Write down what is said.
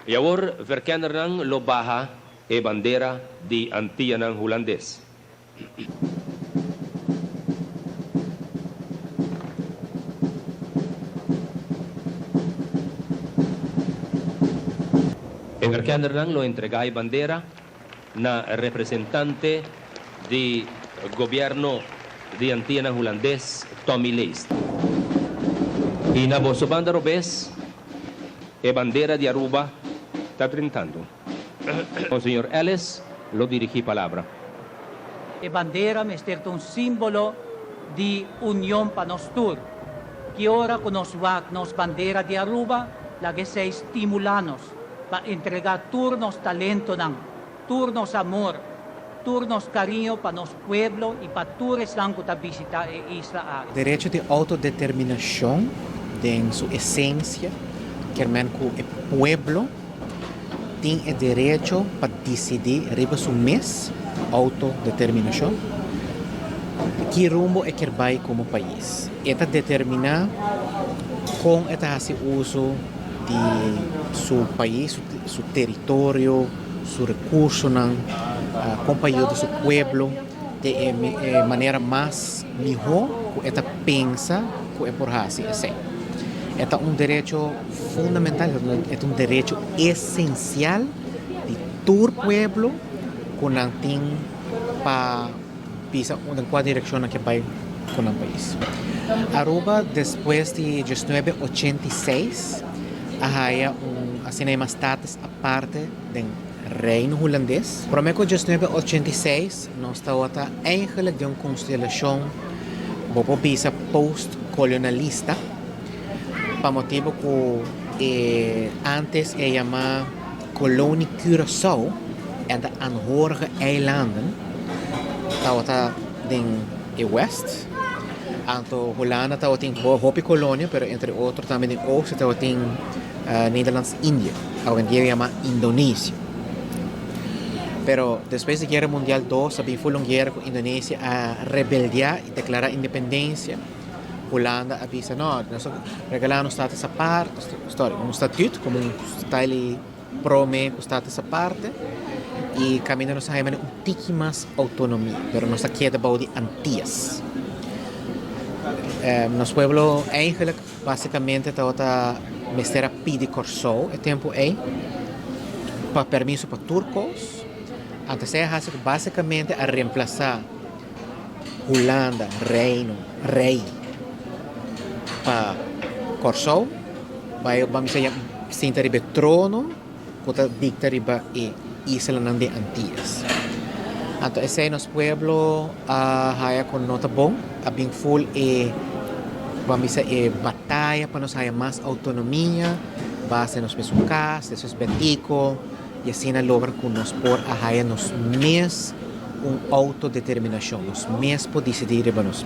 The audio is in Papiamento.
I awor verkennernan lo baha e bandera di Antianan Hulandes. E verkennernan lo entregá e bandera na representante di gobierno di Antianan Hulandes, Tommy Leest. I na boso banda robes e bandera di Aruba ta drentando. Monseñor Ellis lo dirigí palabra. E bandera mester ta un símbolo di union pa nos tur. Ki ora ku nos wak nos bandera di Aruba, laga esei stimulá nos pa entregá tur nos talentonan, tur nos amor, tur nos kariño pa nos pueblo i pa tur esnan ku ta bishitá e isla aki. Derecho di autodeterminashon den su esensia kier men ku e pueblo tin e derecho pa disidí riba su mes, autodeterminashon, ki rumbo e kier bai komo pais. E ta determiná kon e ta hasi uso di su pais, su teritorio, su rekursonan, kon pa yuda su pueblo den e manera mas mihó ku e ta pensa ku e por hasi esei. E ta un derecho fundamental, e ta un derecho esensial di tur pueblo ku nan tin pa bisa den kua direkshon nan ke bai ku nan pais. Aruba despues di diesnuebe ochenta i seis a haya un asina yama status aparte den Reino Hulandes. Prome ku diesnuebe ochenta i seis nos tabata eigenlijk den un konstelashon bo por bisa post-kolonalista pa motibu ku e antes e yama Kolonie Curaçao en de aanhorige eilanden tabata den e west. Anto Hulanda tabatin hopi kolonia, pero entre otro tambe den oost tabatin Nederlands Indië, awendia yama Indonesië. Pero despues di Guera Mundial dos a bin ful un guera ku Indonesië a rebeldiá i deklará independensia. Hulanda a bisa no, nos a regalá nos status apart, sorry, un statuut komo un style prome ku status aparte i kaminda nos a haña manera un tiki mas outonomia, pero nos a keda bou di Antias. Nos pueblo eigenlijk basikamente tabata mester a pidi Kòrsou e tempu ei pa permiso pa tur kos, anto esei a hasi ku basikamente a remplasá Hulanda, Reino, Rei pa Kòrsou bai ban bisa ya sinta riba e trono ku ta dikta riba e islanan di Antias. Anto esei nos pueblo a haya ku no ta bon, a bin ful e ban bisa e bataya pa nos haya mas outonomia, base nos mesun kas, despues Betico. I asina logra ku nos por a haya nos mes un outodeterminashon, nos mes por disidí riba nos.